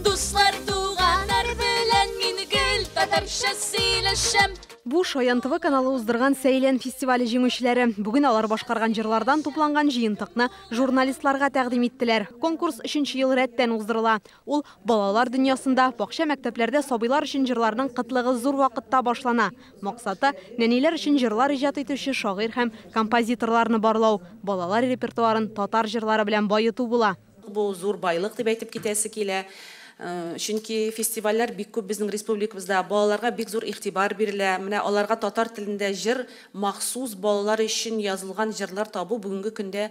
Дуслар, туганнар белән мин гел татарча сөйләшәм. Бу Шаян ТВ каналы уздырган Сәйлән фестивале җиңүчеләре. Бүген алар башкарган җырлардан тупланган җыентыкны журналистларга тәкъдим иттеләр. Конкурс өченче ел рәттән уздырыла. Ул балалар дөньясында, бакча мәктәпләрдә сабыйлар өчен җырларның кытлыгы зур вакытта башлана. Максаты нәниләр өчен җырлар иҗат итүче шагыйрь һәм композиторларны барлау, балалар репертуарын татар җырлары белән баету була. Бу зур байлык дип әйтеп китәсе килә. Чөнки фестивальләр бик күп безнең республикабызда, балаларга бик зур игътибар бирелә. Менә аларга татар телендә җыр, махсус балалар өчен язылган җырлар табу бүгенге көндә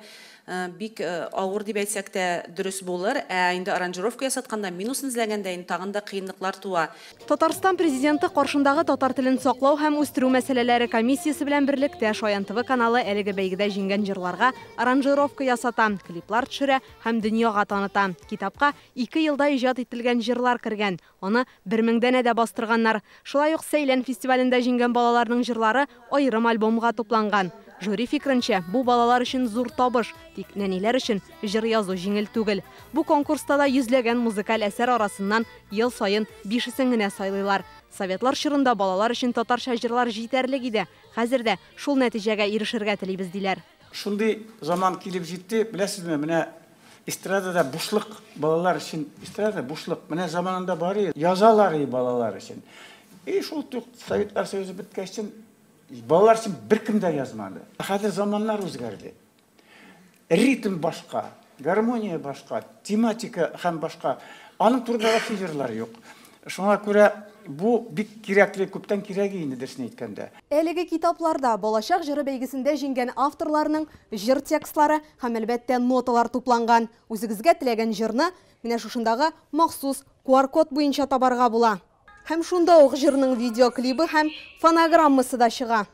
бик авыр дип әйтсәк тә дөрес булыр. Ә инде аранжировка ясатканда, минусын эзләгәндә инде тагын да кыенлыклар туа. Татарстан президенты каршындагы татар телен саклау һәм үстерү мәсьәләләре комиссиясе белән берлектә Шаян ТВ каналы әлеге бәйгедә җиңгән җырларга аранжировка ясата, клиплар төшерә һәм дөньяга таныта. Китапка 2 елда иҗат ителгән җырлар кергән. Аны 1000 данә дә бастырганнар. Шулай ук Сәйлән фестивалендә җиңгән балаларның җырлары аерым альбомга тупланган. Жюри фикеренчә, бу балалар өчен зур табыш, тик нәниләр өчен җыр язу җиңел түгел. Бу конкурста да йөзләгән музыкаль әсәр арасыннан ел саен 5-сен генә сайлыйлар. Советлар чорында балалар өчен татарча җырлар җитәрлек иде. Хәзер дә шул нәтиҗәгә ирешергә телибез диләр. Шундый заман килеп җитте, беләсезме, менә эстрадада бушлык, балалар өчен эстрада бушлык. Менә заманында бар иде, язалар иде балалар өчен. И шул тук Советлар Союзы беткәчтен балалар өчен беркем дә язмады. Хәзер заманнар үзгәрде. Ритм башка, гармония башка, тематика һәм башка. Аның турында вообще җырлар юк. Шуңа күрә бу бик кирәкле, күптән кирәге инде дөресен әйткәндә. Әлеге китапларда балачак җыры бәйгесендә җиңгән авторларның җыр текстлары һәм әлбәттә ноталар тупланган. Үзегезгә теләгән җырны менә шушындагы махсус QR-код буенча табарга була. Һәм шунда ук җырның видеоклибы һәм фонограммасы да чыга.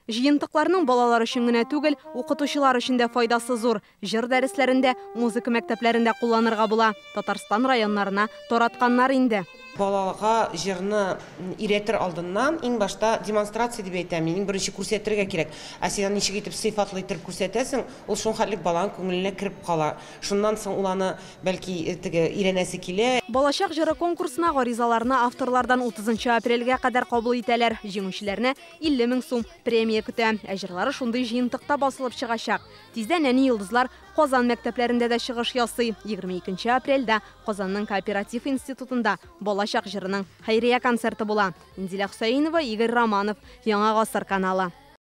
Җыентыкларның балалар өчен генә түгел, укытучылар өчен дә файдасы зур. Җыр дәресләрендә, музыка мәктәпләрендә кулланырга була. Татарстан районнарына таратканнар инде. Балага җырны өйрәтер алдыннан иң башта демонстрация дип әйтәм, иң беренче күрсәтергә кирәк. Ә син аны ничек итеп сыйфатлы итеп күрсәтәсең, ул шул хәтлек баланың күңеленә кереп кала. Шуннан соң ул аны бәлки теге өйрәнәсе килә. Балачак җыры конкурсына гаризаларны авторлардан 30 апрельгә кадәр кабул итәләр. Җиңүчеләрне 50 мең сум премия көтә. Ә җырлары шундый җыентыкта басылып чыгачак. Тиздән нәни йолдызлар Казан мәктәпләрендә дә чыгыш ясый. 22 апрельдә Казанның кооператив институтында балачак җырының хәйрия концерты була. Инзилә Хөсәенова, Игорь Романов, Яңа Гасыр каналы.